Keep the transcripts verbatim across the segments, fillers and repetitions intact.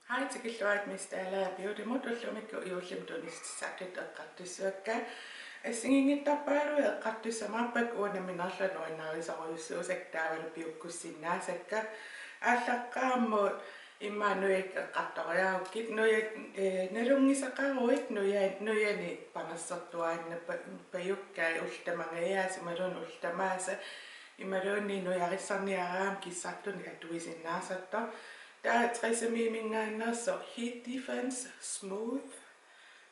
Hej, tikilluarit Miss Dalager Beautymut. Ullumikkut juullimi tunissutissaqqittut eqqartussavakka. Assigiinngitsorpaaluit eqqartussamaarpakka, uanga nammineerlunga nuannarisorujussuusakka taavalu piukkussinnaasakka. Aallaqqaammut immaqa nujakka eqqartoriarukkit, nujakka, eh, nalunngisaqaruit nuja-, nujani panersertuaannarpajukkai, ullut tamangajaasa imaluunniit ullut tamaasa imaluunniit nujarissarniaraangama kissartunik atuisinnaasartoq. Taava Tresemmeminngaanneersoq Heat Defense Smooth.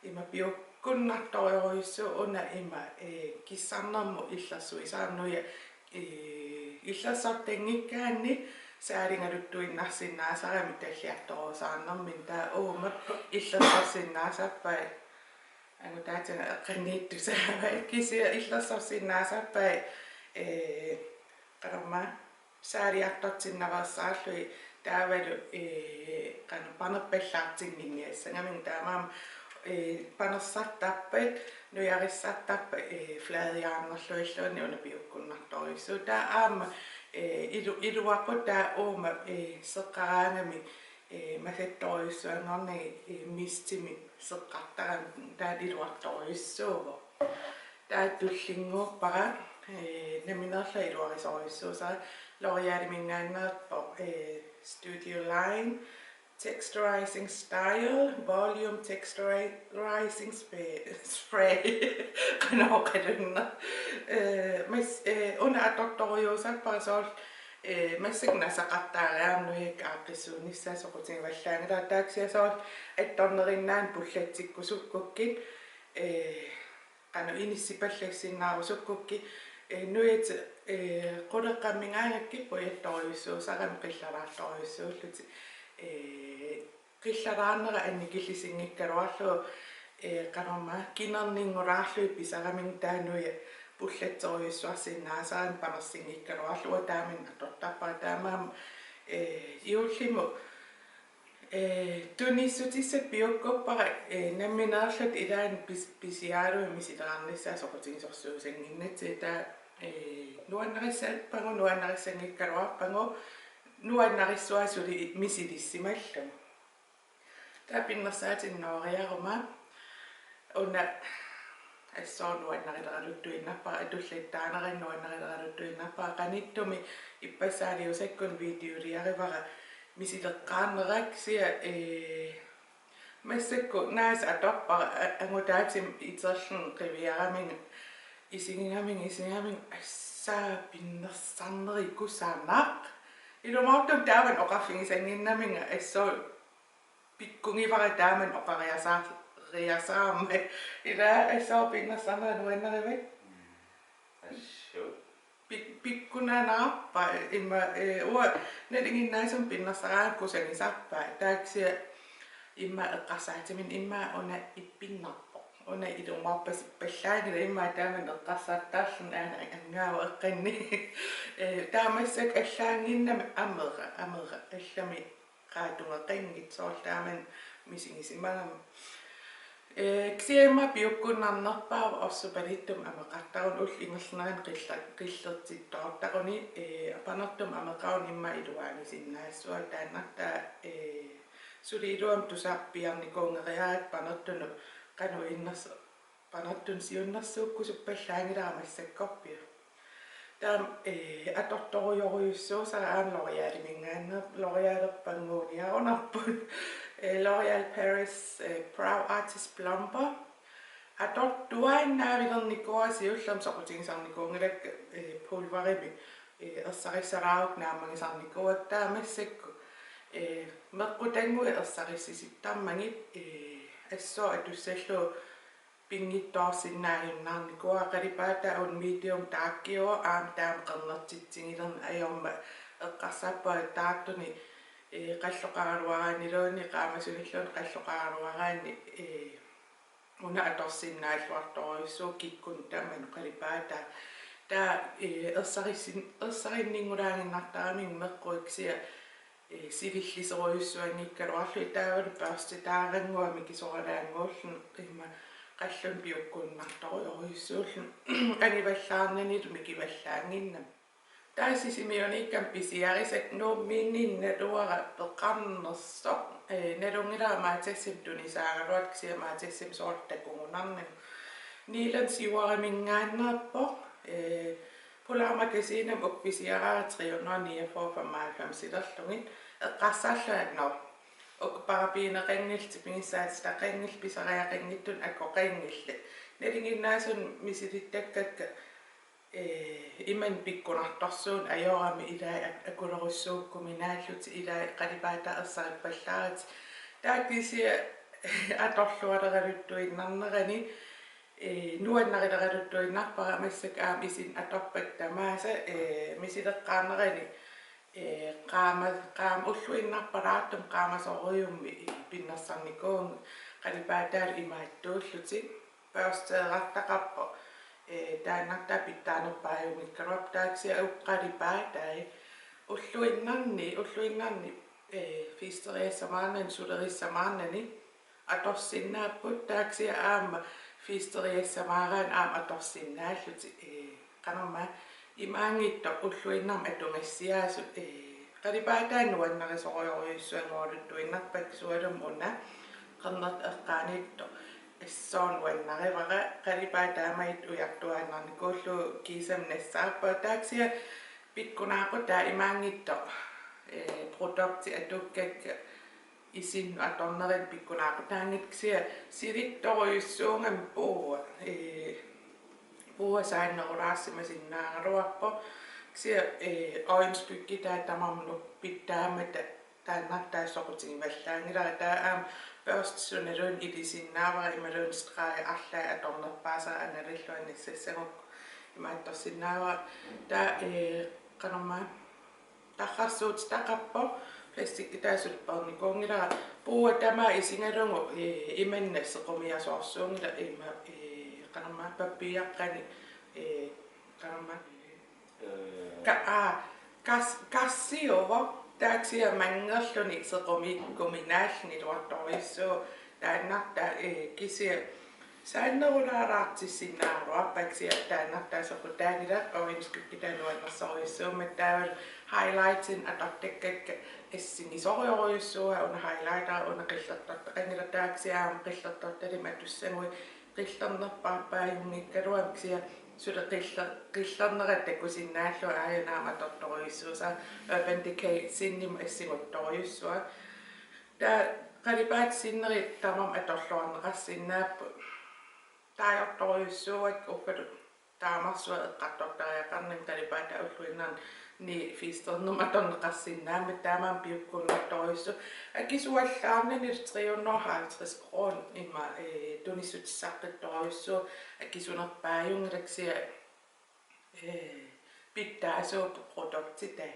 Ima piukkunnartorujussuuvoq una ima, eh, kissarnermut illersuisarami, nuja, eh, illersortanngikkaanni saaligaluttuinnarsinnaasarami talliartorusaarnermini, taava uuma illersorsinnaasarpai. Angutaatiga eqqanniittusaavai, kisianni illersorsinnaasarpai, eh, qanormaa saaliartortinnaveersaarlugit taavalu, eh, qanoq panerpallaartinnginniassagaminnga, taamaammat, eh, panersartarpat, nujarissartarpat, eh, fladejaarnerlugilluunniit una piukkunnartorujussuuvoq. Taava aamma, eh, ilu-, iluaqutaavoq uuma, eh, seqqaraangami, eh, masattorujussuanngornagit, eh, mistimik seqqartarami, taanna iluartorujussuuvoq. Taava tullinnguuppara, eh, nammineerlunga iluarisorujussuusara, L'Oréaliminngaanneerpoq, eh, Studio Line Texturizing Style Volume Texturizing Spa-, Spray. Qanoq oqalunneq. Eh, mas-, eh, una atortorujuusarpara soorlu, eh, massakkut nasaqartaariarami nujakka aaqqissuunnissaat soqutigivallaanngilara, taava kisianni soorlu attorneriinnaani pullatsikkusukkukkit, eh, qanoq inissipallassinnaarusukkukku, eh, nujat, eh, quleqqammigaangakkit pujattorujussuusarami qillaraartorujussuullutik, eh, qillaraarnerat annikillisinngikkaluarlugu, eh, qanormaa kinerninngulaarlugit pisaraminnga taava nuja pullatserujussuarsinnaasarami panersinngikkaluarlugu, taamani atortarpara, taamaammat, eh, juullimut eh, tunissutissat piukkuppara, eh, nammineerluta ilaanni pis-, pisiaralugit misilerarnissaat soqutigisorsuusannginnatsigu, taava, eh, nuannarissaappagu, nuannarissanngikkaluarpagu, nuannarissuaat suli misilissimallugu. Taava pinnersaatinut nooriaruma. Una assut nuannarileraluttuinnarpara, atullattaarnerani nuannarileraluttuinnarpara, qanittumi ippassaaliusakkunni videoliarivara misileqqaarnera, kisianni, eh, massakkut naasaq atorpara, a-, angutaatima iterluni qiviaraminga, isigigaminnga, isigigaminnga, assaa pinnersarneri kusanaq. Ilumoortumik taamani oqarfigisannginnaminga assut pikkugivara taamani oqariasaar-, riasaarmat. Ila assut pinnersarnera nuannarivik? Mm. Assut. Pik-, pikkunanaarpa ima, eh, uanga nalinginnaasumik pinnersaraangama kusagisarpai. Taava kisianni ima eqqarsaatiminni ima una ippinnarpoq. Una ilumoorpasippallaanngilaq ima taamani eqqarsartarluni aana angaavoq eqqanni. Eh, taava massakkut allaannginnami amera, amera, allami qaatugaqanngitsoq soorlu taamani misigisimagama. Eh, kisianni ima piukkunnarnerpaavoq orsupalittumik ameqartaruni, ullup ingerlanerani qiller-, qillertittoortaruni, eh, panertumik ameqaruni ima iluaangisinnaassuara, taannartaa, eh, suli iluamik tusarpiarnikuunngeriarakkit panertunut qanoq innerso-, panertunik siunnersuukkusuppallaanngilara massakkorpiaq. Taava, eh, atortorujorujussuusara aamma L'Oréaliminngaanneerpoq, L'Oréalerpannguuniarunarput. Eh, L'Oréal Paris, eh, Brow Artist Plumper. Atortuaannaavilernikuuara, siullermik soqutigisarnikuunngilakka, eh, pulverimik, eh, ersarissalaarukku naammagisarnikuuakka, taava massakkut, eh, meqqutannguit ersarissisittarmagit, eh, assut atussallugu pinngitsoorsinnaajunnaarnikuuara. Qalipaataa una medium darkiuvoq, aamma taama qernertitsigilerneq ajormat eqqarsarpunga, taartunik, eh, qalloqaraluaraanniluunniit, qaamasunilluunniit qalloqaraluaraanni, eh, una atorsinnaalluartorujussuuvoq kikkunnut tamanut qalipaataa. Taava, eh, ersarissin-, ersarinninngulaaginnartaramigit meqquit, kisianni, eh, sivillisorujussuanngikkaluarlugit, taavalu børstitaarannguamik kisoralaannguulluni ima qallunut piukkunnartorujorujussuulluni angivallaarnanilu mikivallaannginnami. Taava Sisimiuniikkama pisiarisakka Nuummiinninni naluara peqarnersoq, Ee, nalunngilara Matasimi tunisaagaluartoq kisianni Matasimi soorlu takugunarnagu. Nilens Jordiminngaanneerpoq, ee, Polar Magazinimi ukua pisiaraara tre hundrede niogfyrre femoghalvfemsilerlugit. Eqqarsarlunga, nå, uku parabeneqanngillat, tipigissaatitaqanngillat, pisariaqanngitsut akoqanngillat. Nalinginnaasumik misilittakkakka, ee, imannak pikkunartorsuuneq ajorami, ilai ak-, akulerussuukkuminaallutik, ilai qalipaataa ersarippallaaratik. Taava kisianni atorlualeraluttuinnarnerani, ee, nuannarileraluttuinnarpara, massakkut aamma isinnik atorpakka tamaasa, ee, misileqqaarnerani, ee, qaama-, qaam-, ulluinnarpalaartumik qaamasorujummik pinnersarnikuuvunga, qalipaataalu imaattuullutik. Børsteerartaqarpoq, ee, taannartaa pitsaanerpaajunngikkaluarpoq, taava kisianni uku qalipaatai ulluinnarni, ulluinnarni, ee, festerissamaarnani, sulerissamaarnani atorsinnaapput, taava kisianni aamma festeriassamaaraanni aamma atorsinnaallutik, ee, qanormaa, imaanngitsoq ulluinnarni atugassiaasut, ee, qalipaataa nuannarisorujorujussuanngorluttuinnarpakka, sualummik una qernertoq eqqaaniittoq assut nuannarivara, qalipaataa taamaattut ujartuaannarnikuullugu kiisami nassaarpara, taava kisianni pikkunaaqutaa imaanngitsoq, ee, produktit atukkakka isinnut atornerani pikkunaaqutaanngitsoq, kisianni silittorujussuugami puua, ee, puua saannerulaarsimasinnaagaluarpoq. Kisianni, ee, øjenskyggitaa tamarmik pitsaammata taannartaa soqutigivallaanngilara, taava aamma børsti sunaluunniit ilisinnaavara imaluunniit stregi arlaat atornerpaasara angalallunga nassassagukku imaattorsinnaavara. Taava, ee, qanormaa, tarrarsuutitaqarpoq, plastikkitaa suli peernikuunngilara, puua tamaat isigalugu, ee, imannak sequmiasoorsuunngilaq, ima, ee, qanormaa, pappiaqqani, ee, qanormaa, ka-, aa, kas-, karsiuvoq, taava kisianni manngerluni sequmikkuminaalluni iluartorujussuuvoq, taannartaa, ee, kisianni saannerulaalaartissinnaagaluarpara, kisianni taannartaa soqutaanngilaq, øjenskyggitaa nuannersorujussuummat, taavalu highlightinik atortakkakka assigisorujorujussuuara, una highlightera, una qillertortaqanngilaq, taava kisianni aamma qillertortalimmi atussaguit qillernerpaarpaajunngikkaluamik, kisianni suli qiller-, qillernera takusinnaallunga aajuna aamma atortorujussuusara, Urban Decay Sinnimut assiguttorujussuara. Taava qalipaatit sinneri tamarmik atorluarneqarsinnaapput. Taajortorujussuuakka uffalu taamarsuaq eqqartortariaqarnanga, qalipaataa ulluinnarni festernermut atorneqarsinnaammat, taamaammat piukkunnartorujussuuvoq. Akisuallaarnani tre hundrede og halvtreds kroner ima, ee, tunissutissaqqittorujussuuvoq, akisunerpaajunngilaq, kisianni, ee, pitsaasuupput produktitai.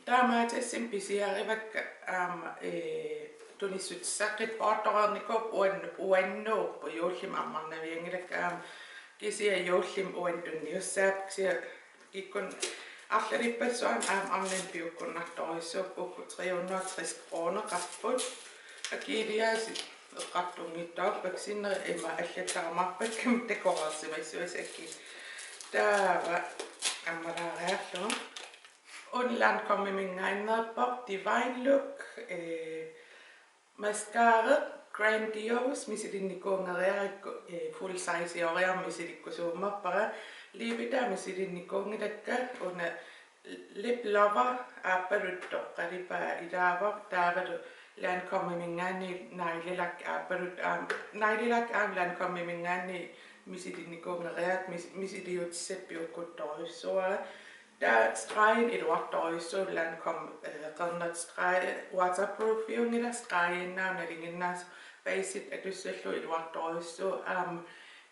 Taava Matasimi pisiarivakka aamma, ee, tunissutissaqqit, poortoreernikuupput, uan-, uannuupput, juullimi ammarnavianngilakka aamma, kisianni juullimi uannut tunniussaapput, kisianni kikkunnut arlalippassuarnik aamma arnanut piukkunnartorujussuupput, uku tre hundrede og tres kroneqarput. Akiliaasiit eqqartunngitsoorpakka, sinneri ima allattarumaarpakkami takoreersimassuasi akii. Taava ammalaariarlugu. Una Lancômeminngaanneerpoq Divine Look, ee, mascara Grandiose, misilinnikuunngeriarakku, ee, full size-ioriarmat misilikkusuummerpara. Liipitaa misilinnikuunngilakka, una Lip Lover aappaluttoq qalipaa ilaavoq, taavalu Lancômeminngaanniit Neglelak aappaluttoq aamma, Neglelak aamma Lancômeminngaanniit misilinnikuunngeriarakku, mis-, misiliutissatut piukkuttorujussuuara. Taava streginik iluartorujussuuvoq Lancôme, ee, qernertoq stregi, waterproofiunngilaq, stregiinnaavoq nalinginnaasoq, baset atussallugu iluartorujussuuvoq aamma,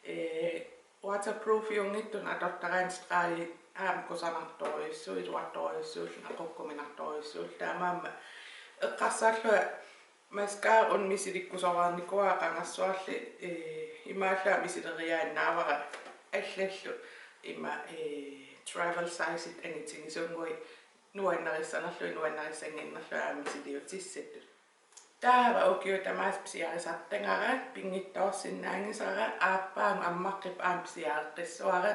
ee, waterproofiunngitsunik atortaraanni stregi aamma kusanartorujussuuvoq, iluartorujussuulluni, aqukkuminartorujussuulluni, taamaammat eqqarsarlunga mascara una misilikkusoreernikuuara qangarsuarli, ee, imaallaat misileriaannaavara allallu ima, ee, travel sizeit angitigisunnguit nuannarissanerlugit, nuannarissannginnerlugit aamma misiliutissatut. Taava ukiut tamaasa pisiarisartagara, pinngitsoorsinnaanngisara, aappaagu ammarpara aamma pisiareqqissuara.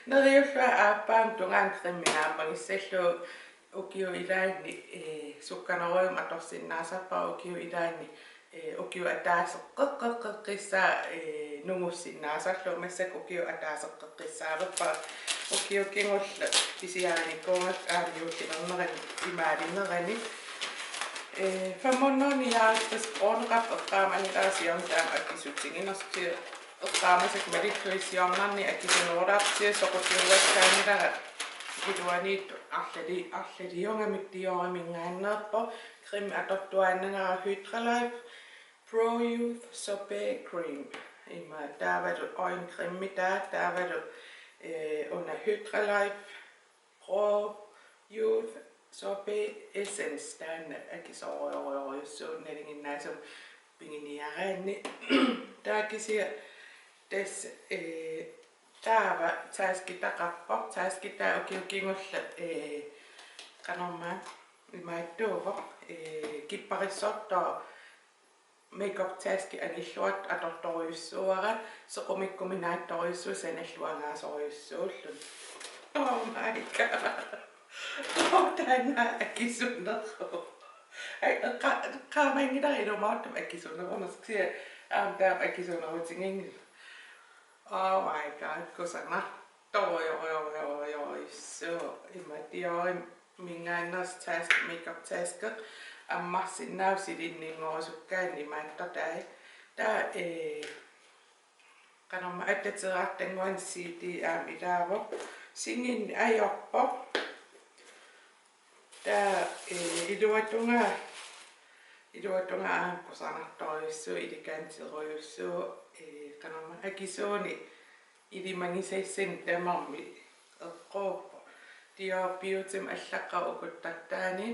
Neriullunga aappaagu tungaanut cremia aamma agissallugu Ukiup ilaanni, eh, sukkanerujumik atorsinnaasarpara, ukiup ilaanni, eh, ukiup ataaseq qeqqeqqeqqissaa, eh, nungussinnaasarlugu, massakkut ukiup ataaseq qeqqissaalerpara. Ukiut kingulleq pisiarinikuugakku aamma juullilernerani imaalinerani. Eh, femhundrede nioghalvtreds kroneqarpoq eqqaamanngilara siorna taama akisutiginersoq. Eqqaamasakka malillugit siornarni akisunerulaarpoq, soqutigiuassanngilara iluaniittut arlali-, arlaliugamik. Dioriminngaanneerpoq. Creme atortuaannagara Hydra Life Pro Youth Sorbet Cream. Ima taavalu øjencreme taava, taavalu, eh, una Hydra Life Pro Youth Sorbet Essence, taanna akisoorujorujussuuvoq nalinginnaasumik piginiaraanni. Taava kisianni tassa, eh, taava taskitaqarpoq, taskitaa ukiut kingulleq, eh, qanormaa imaattuuvoq, eh, kipparissortooq makeup taskit angilluartut atortorujussuuara, sequmikkuminaattorujussuuvoq sanalluangaasorujussuulluni. Oh my god. Oh, taanna akisuneruvoq. Ai, eqqa-, eqqaamanngilara ilumoortumik akisunerunersut, kisianni aamma taama akisunerutiginngilaq. Oh my god, kusanaq. Torujorujorujorujussuuvoq. Ima Dioriminngaanneersoq task, makeup taskit ammarsinnaavoq silinninngorusukkaanni imaattoq taava. Taava, eh, qanormaa attateerartannguani C D aamma ilaavoq. Singinni ajorpoq. Taava, eh, iluatungaa, iluatungaa aamma kusanartorujussuuvoq, eleganterujussuuvoq, eh, qanormaa akisuunik ilimagisassanik tamarmik eqquuppoq. Dior Beautymik allaqqavoq ukuttartaani.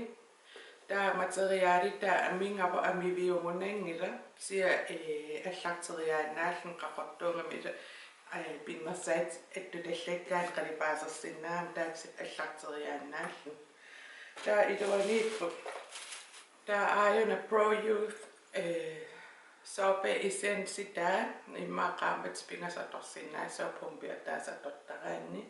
Taava materialitaa amigaavoq, amiviugunanngilaq. Kisianni, eh, allarteriaannaalluni qaqortuugami ila, eh, pinnersaatit attutallakkaanni qalipaasersinnaammat, taava kisianni allarteriaannaalluni. Taava iluaniipput. Taava aajuna Pro Youth, eh, Sorbet Essence, taava immaqa qaammatit pingasut atorsinnaassavakka pumpi ataaseq atortaraanni.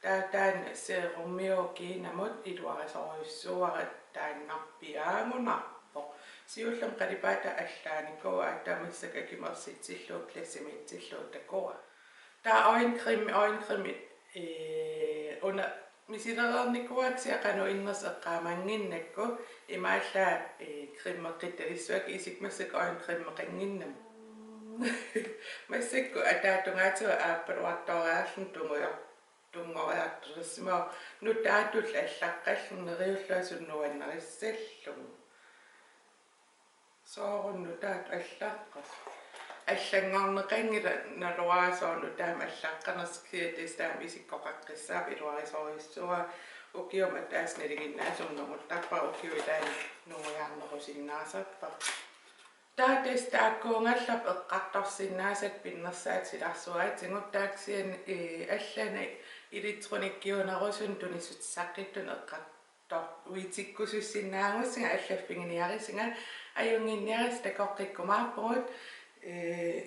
Taava taanna serumiuvoq kiinamut, iluarisorujussuuara, taannarpiaagunarpoq. Siullermik qalipaataa allaanikuuvoq, aatsaat massakkut akimut ersitsillugu, glasimiitsillugu takuara. Taava øjencreme, øjencreme, eh, una misilereernikuuara kisianni qanoq innersoq eqqaamannginnakku, imaallaat, eh, cremeqqittalissuakka, isikka massakkut øjencremeqannginnama. Massakkut ataatungaatigut aappaluartooriarluni tungujor-, tunngoriartorsimavoq, nutaatullu allaqqalluni neriullunga suna nuannarissallugu. Soorunami nutaatut allaqqasoq. Allanngorneqanngilaq, naluara soorlu taama allaqqanersoq, kisianni tassa taama isikkoqaqqissaavoq, iluarisorujussuuara. Ukiumut ataaseq nalinginnaasumik nunguttarpara, ukiup ilaani nungujaarnerusinnaasarpara. Taava tassa taakkuugallarput eqqartorsinnaasakka pinnersaatit silarsuaatigut, taava kisianni, eh, allanik elektronikkiunerusunik tunissutissaqqittuni eqqartor-, uitikkusussinnaagussiga, allaffiginiarisinga, ajunnginniarisi takoqqikkumaarpugut, eh,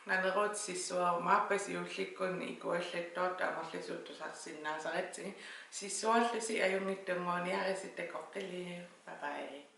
naneruutit sissuerumaarpasi juullikkunni ikuallattoortut amerlasuut tusarsinnaasaratsigit, sissuerlusi, ajunngitsunnguuniarisi, takoqqiliuk. Bye bye.